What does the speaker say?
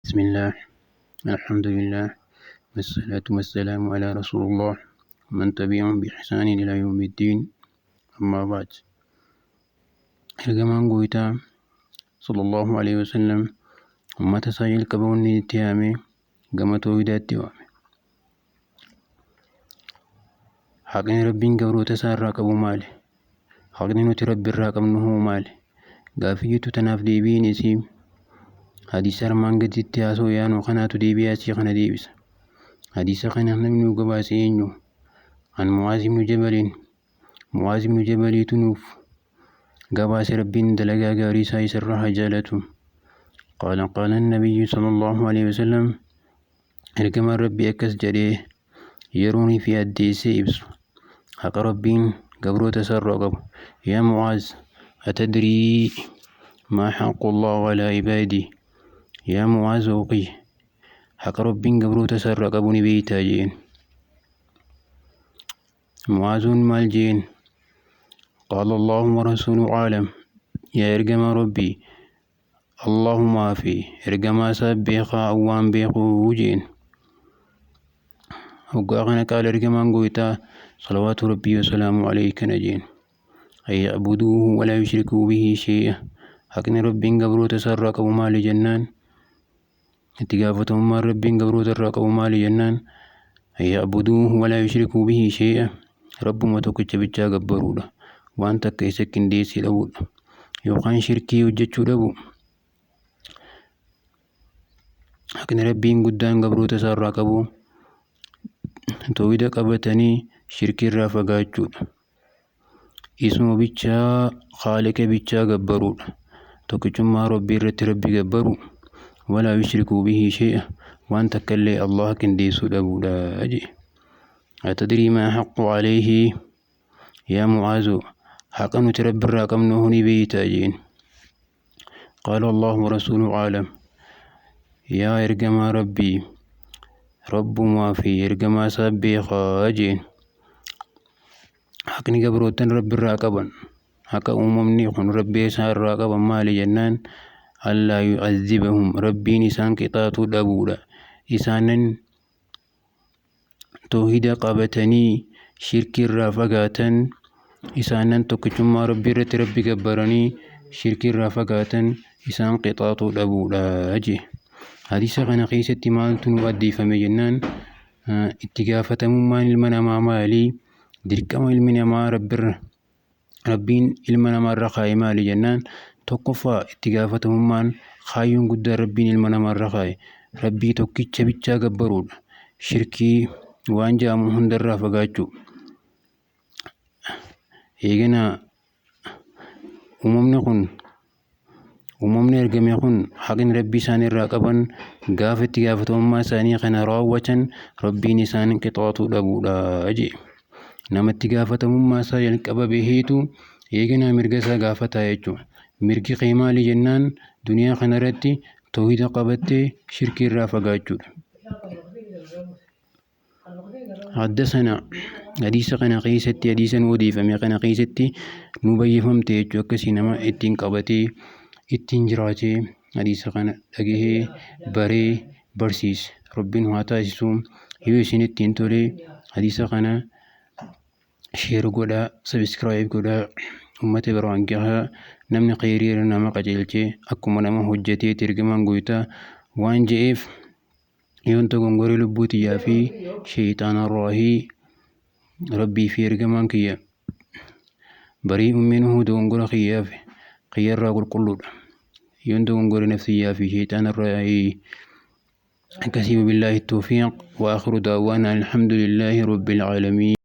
بسم الله، الحمد لله، والصلاة والسلام على رسول الله ومن تبعهم بإحسان إلى يوم الدين، أما بعد. Ergamaan Gooytaa صلى الله عليه وسلم ummata isaa jalqaba wanni itti yaame gama toohidaatti waame. Haqni Rabbiin gabroota isaa irraa qabu maali? Haqni nuti Rabbi irraa qabnu hoo maali? Gaaffii jettu tanaaf deebiin isii hadiisa armaan gaditti haasoo yaanu kanaatu deebii asii kana deebisa. Hadiisa kana namni nu gabaase eenyu? An Mu'aaz ibnu Jabaliin. Mu'aaz ibnu Jabaliitu nuuf gabaase, Rabbiin dalagaa gaarii isaa isarraa haa jaalatu. قال قال النبي صلى الله عليه وسلم, ergamaan Rabbii akkas jedhee yeroonii fi addeessee ibsu haqa Rabbiin gabroota isaarraa qabu. يا معاذ، أتدري ما حق الله على عباده؟ Yaa Mu'aaz ooqi, haqa Rabbiin gabroota isaarraa qabu ni beeytaa jeen. Mu'aazuun maal jeen? قال الله ورسوله أعلم. Yaa ergamaa Rabbii, Allahumaa fi ergamaa isaa beekaa, waan beekuu jeen. Hoggaa kana قال, ergamaan Gooytaa صلوات ربي وسلامه عليه kana jeen: أن يعبدوه ولا يشركوا به شيئا. Haqni Rabbiin gabroota isaarraa qabu maali jennaan, itti gaafatamummaan Rabbiin gabroota irraa qabu maali jennaan, أن يعبدوه ولا يشركوا به شيئا, Rabbuma tokkicha bichaa gabbaruudha, waan takka isa qindeessee dhabuudha yookaan shirkii hojjechuu dhabu. Haqni Rabbiin guddaan gabroota isaarraa qabu toohida qabatanii shirkii irraa fagaachuudha. Isuma bichaa, Khaaliqa bichaa gabbaruudha. Tokkichummaa Rabbii irratti Rabbi gabbaru, ولا يشركوا به شيئا, waan takka illee Allah qindeessuu dhabuudha jee. أتدري ما حق عليه؟ Yaa Mu'aazu, haqa nuti Rabbi irraa qabnu ni beeytaa jeen. قال الله ورسوله أعلم. Yaa ergamaa Rabbii, Rabbumaa fi ergamaa isaa beekaa jeen. Haqni gabroottan Rabbi irraa qaban, haqa uumamni kun Rabbii isaa irraa qaban maali jennaan, ألا يعذبهم, Rabbiin isaan qixaaxuu dhabuudha. Isaanin toohida qabatanii shirkii irraa fagaatan, isaanan tokkichummaa Rabbii irratti Rabbi gabbaranii shirkii irraa fagaatan isaan qixaaxuu dhabuudha jee. Hadiisa kana keessatti maaltu nu addeeffame jennaan, itti gaafatamummaan ilma namaa maali? Dirqama ilmi namaa Rabbirra, Rabbiin ilma namaarra kaa'e maali jennaan, tokkoffaa itti gaafatamummaan kaayyoon guddaan Rabbiin ilma namaarra kaa'e Rabbii tokkicha bichaa gabbaruudha. Shirkii waan jedhamu hundarraa fagaachuu. Eegana uumamni kun, uumamni argame kun, haqni Rabbii isaan irraa qaban gaafa itti gaafatamummaa isaanii kana raawwatan Rabbiin isaan qixaaxuu dhabuudha jee. Namatti gaafatamummaa isaa jalqaba baheetu eeganaa mirga isaa gaafataa jechuudha. Mirgi kee maali jennaan, duniyaa kanarratti toohida qabattee shirkii irraa fagaachuudha. Haddasana hadiisa kana keessatti, hadiisa nu odeeffame kana keessatti nu bayyifamte jechuudha. Akkasii nama ittiin qabatee ittiin jiraatee hadiisa kana dhagahee baree barsiise Rabbiin haa taasisu. Yoo isin ittiin tole hadiisa kana share godhaa, subscribe godhaa, ummata biraan gahaa. Namni kheyrii irra nama qajeelchee akkuma nama hojjeteeti ergamaan Gooytaa waan je'eef. Yoon dogongoree lubbuu tiyyaa fi sheeyxaanarraahii, Rabbii fi ergamaan kiyya بريء منه, dogongora kiyyaaf kiyyarraa qulqulluudha. Yoon dogongore nafsiyyaa fi sheeyxaanarraa akkasii. وبالله التوفيق وآخر دعوانا الحمد لله رب العالمين.